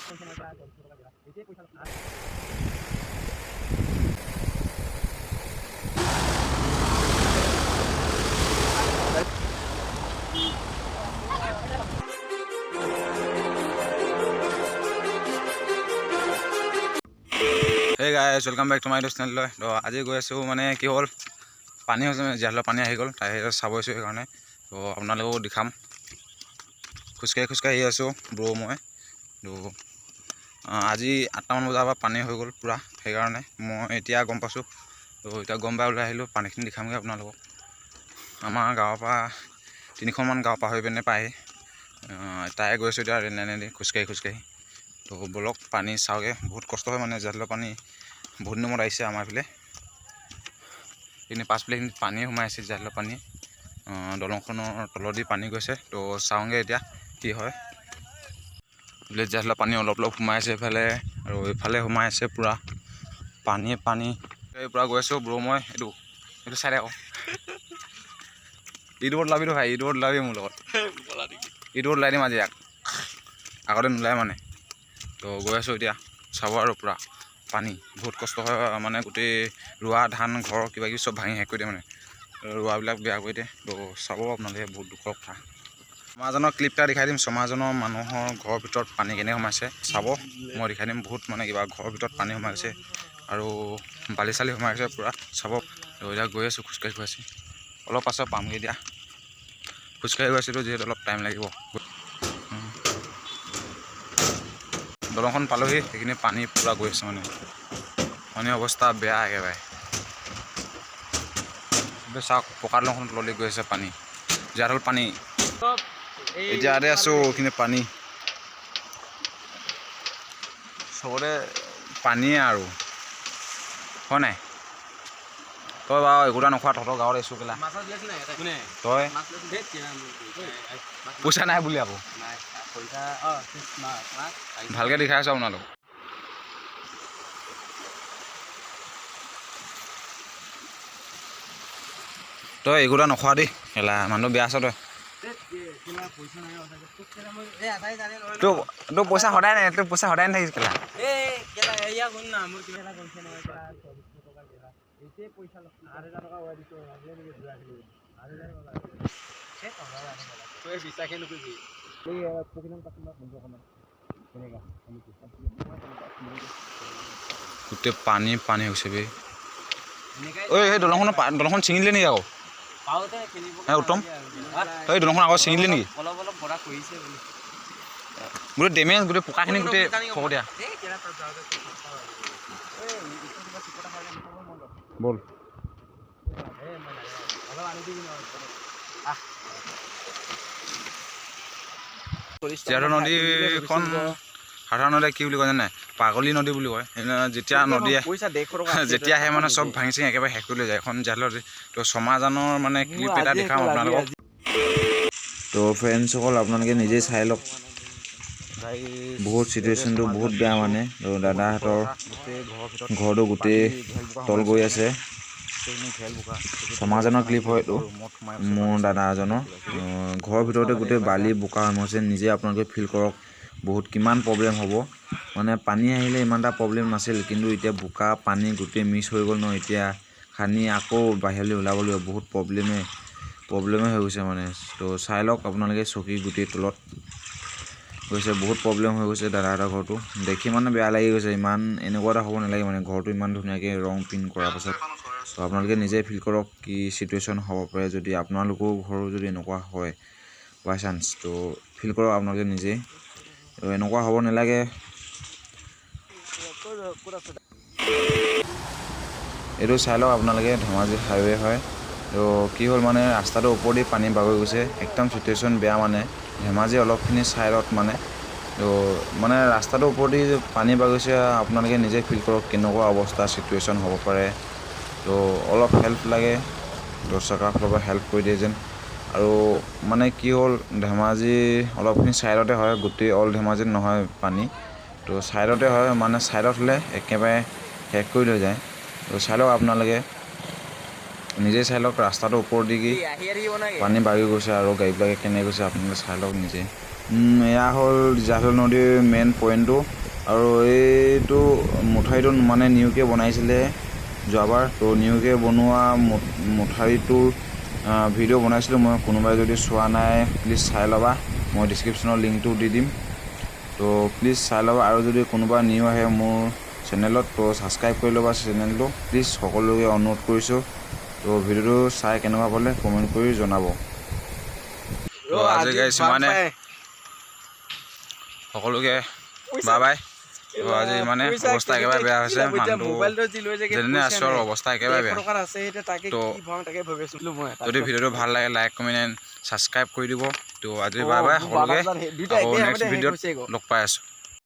Hey guys, welcome back to my চেনেললৈ। তো আজি গৈ আছোঁ, মানে কি হ'ল, পানী হৈছে, মানে জীয়াঢলৰ পানী আহি গ'ল, তাই চাব আহিছোঁ সেইকাৰণে। তো আপোনালোককো দেখাম। খোজকাঢ়ি খোজকাঢ়ি আহি আছোঁ ব্ৰ' মই। তো আজি 8টামান বজাৰ পৰা পানী হৈ গ'ল পূৰা, সেইকাৰণে মই এতিয়া গম পাইছোঁ। তো এতিয়া গম পাই ওলাই আহিলোঁ, পানীখিনি দেখামগৈ আপোনালোকক। আমাৰ গাঁৱৰ পৰা তিনিখনমান গাঁও পাৰ হৈ পিনে পায়। তাই গৈ আছোঁ এতিয়া ৰেল লাইনেদি খোজকাঢ়ি খোজকাঢ়ি। তো ব'লক, পানী চাওঁগৈ। বহুত কষ্ট হয়, মানে জীয়াঢলৰ পানী বহুত দিনৰ মূৰত আহিছে আমাৰ এইফালে। এইখিনি পাছফালে এইখিনিত পানী সোমাই আছে, জীয়াঢলৰ পানী। দলংখনৰ তলেদি পানী গৈছে। তো চাওঁগৈ এতিয়া কি হয়। বোলে জীয়াঢলৰ পানী অলপ অলপ সোমাই আছে এইফালে আৰু এইফালে সোমাই আছে, পূৰা পানীয়ে পানী। এই পূৰা গৈ আছোঁ ব্ৰ' মই। এইটো এইটো চাই আকৌ ইউটিউবত ওলাবিতো ভাই, ইউটিউবত ওলাবি মোৰ লগত। ইউটিউবত ওলাই দিম আজি ইয়াক, আগতে নোলায় মানে। তো গৈ আছোঁ এতিয়া, চাব আৰু পূৰা পানী। বহুত কষ্ট হয়, মানে গোটেই ৰোৱা ধান, ঘৰ, কিবা কিবি চব ভাঙি শেষ কৰি দিয়ে, মানে ৰোৱাবিলাক বেয়া কৰি দিয়ে। তো চাব আপোনালোকে, বহুত দুখৰ কথা। ছমাজনৰ ক্লিপ এটা দেখাই দিম। ছমাজনৰ মানুহৰ ঘৰৰ ভিতৰত পানী কেনেকৈ সোমাইছে চাব, মই দেখাই দিম। বহুত মানে কিবা ঘৰৰ ভিতৰত পানী সোমাইছে আৰু বালি চালি সোমাই গৈছে পূৰা, চাব। তো এতিয়া গৈ আছোঁ, খোজকাঢ়ি গৈ আছোঁ, অলপ পাছত পামগৈ। এতিয়া খোজকাঢ়ি গৈ আছিলোঁ যিহেতু অলপ টাইম লাগিব। দলংখন পালোহি, সেইখিনি পানী পূৰা গৈ আছে, মানে পানীৰ অৱস্থা বেয়া একেবাৰে। এইটো চাওক, পকা দলংখন তললৈ গৈ আছে পানী, জীয়াঢল পানী। এতিয়া ইয়াতে আছোঁ, এইখিনি পানী, চবতে পানীয়ে আৰু, হয় নাই? তই বাৰু একোটা নোখোৱা, তহঁতৰ গাঁৱত আহিছোঁ কেলা। তই পইচা নাই বুলি আকৌ ভালকৈ দেখাই আছোঁ আপোনালোক। তই একোটা নোখোৱা দেই কেলা, মানুহটো বেয়া আছ তই। তোৰ তোৰ পইচা সদায় নাই, তোৰ পইচা সদায় নাথাকিছ কেলা। গোটেই পানী পানী হৈছে বে। ঐ, সেই দলংখনৰ দলংখন ছিঙিলে নেকি আকৌ? হে উত্তম, এই দলংখন আকৌ ছিঙিলে নেকি? অলপ অলপ ভৰা কৰিছে বুলি। গোটেই ডেমেজ, গোটেই পকাখিনি গোটেই ফকটীয়া। ব'ল। জীয়াঢল নদীখন সাধাৰণতে কি বুলি কয় জানে? পাগলী নদী বুলি কয়। সেইদিনা যেতিয়া নদী পইচা 150 টকা যেতিয়া আহে, মানে চব ভাঙি চিঙি একেবাৰে শেষ কৰি লৈ যায়। এখন জীয়াঢল নদী। তো ছমাজানৰ মানে ক্লিপ এটা দেখাম আপোনালোকক। তো ফ্ৰেণ্ডছসকল, আপোনালোকে নিজেই চাই লওক, বহুত চিটুৱেশ্যনটো বহুত বেয়া মানে। তো দাদাহঁতৰ ঘৰটো গোটেই তল গৈ আছে। ছমাজনৰ ক্লিপ হয় এইটো। মোৰ দাদা এজনৰ ঘৰৰ ভিতৰতে গোটেই বালি বোকা সোমাইছে। নিজে আপোনালোকে ফিল কৰক, বহুত কিমান প্ৰব্লেম হ'ব। মানে পানী আহিলে ইমান এটা প্ৰব্লেম নাছিল, কিন্তু এতিয়া বোকা পানী গোটেই মিক্স হৈ গ'ল ন। এতিয়া খান্দি আকৌ বাহিৰলৈ ওলাব লাগিব, বহুত প্ৰব্লেমে প্ৰব্লেমে হৈ গৈছে মানে। তো চাই লওক আপোনালোকে, চকী গোটেই তলত গৈছে, বহুত প্ৰব্লেম হৈ গৈছে। দাদাহঁতৰ ঘৰটো দেখি মানে বেয়া লাগি গৈছে। ইমান এনেকুৱা এটা হ'ব নালাগে, মানে ঘৰটো ইমান ধুনীয়াকৈ ৰং প্ৰিণ্ট কৰাৰ পাছত। তো আপোনালোকে নিজে ফিল কৰক কি চিটুৱেশ্যন হ'ব পাৰে যদি আপোনালোকৰো ঘৰো যদি এনেকুৱা হয় বাই চান্স। তো ফিল কৰক আপোনালোকে নিজেই। তো এনেকুৱা হ'ব নালাগে। এইটো চাই লওক আপোনালোকে, ধেমাজি হাইৱে হয়। তো কি হ'ল, মানে ৰাস্তাটোৰ ওপৰেদি পানী বাগৰি গৈছে, একদম চিটুৱেশ্যন বেয়া। মানে ধেমাজি অলপখিনি ছাইডত মানে, তো মানে ৰাস্তাটোৰ ওপৰেদি পানী বাগৰিছে। আপোনালোকে নিজে ফিল কৰক কেনেকুৱা অৱস্থা চিটুৱেশ্যন হ'ব পাৰে। তো অলপ হেল্প লাগে, তো চৰকাৰৰ ফালৰ পৰা হেল্প কৰি দিয়ে যেন। আৰু মানে কি হ'ল, ধেমাজি অলপখিনি ছাইডতে হয়, গোটেই অল ধেমাজিত নহয় পানী। তো ছাইডতে হয়, মানে ছাইডত হ'লে একেবাৰে শেষ কৰি লৈ যায়। তো চাই লওক আপোনালোকে, নিজেই চাই লওক, ৰাস্তাটোৰ ওপৰেদি কি পানী বাগৰি গৈছে আৰু গাড়ীবিলাকে কেনেকৈ গৈছে, আপোনালোকে চাই লওক নিজে। এয়া হ'ল জীয়াঢল নদীৰ মেইন পইণ্টটো। আৰু এইটো মথাউৰিটো মানে নিউকৈ বনাইছিলে যোৱাবাৰ। তো নিউকৈ বনোৱা মথাউৰিটোৰ ভিডিঅ' বনাইছিলোঁ মই। কোনোবাই যদি চোৱা নাই, প্লিজ চাই ল'বা। মই ডিছক্ৰিপশ্যনৰ লিংকটো দি দিম, তো প্লিজ চাই ল'বা। আৰু যদি কোনোবা নিউ আহে মোৰ চেনেলত, তো ছাবস্ক্ৰাইব কৰি ল'বা চেনেলটো প্লিজ, সকলোকে অনুৰোধ কৰিছোঁ। তো ভিডিঅ'টো চাই কেনেকুৱা পালে কমেণ্ট কৰি জনাব। তো আজি গাইছ মানে সকলোকে বাই বাই। তো আজি মানে অৱস্থা একেবাৰে বেয়া হৈছে। মানুহটো যেনে আছোঁ আৰু অৱস্থা একেবাৰে বেয়া। তো যদি ভিডিঅ'টো ভাল লাগে, লাইক, কমেণ্ট এণ্ড ছাবস্ক্ৰাইব কৰি দিব। তো আজি বাই বাই সকলোকে, আকৌ নেক্সট ভিডিঅ'ত লগ পাই আছোঁ।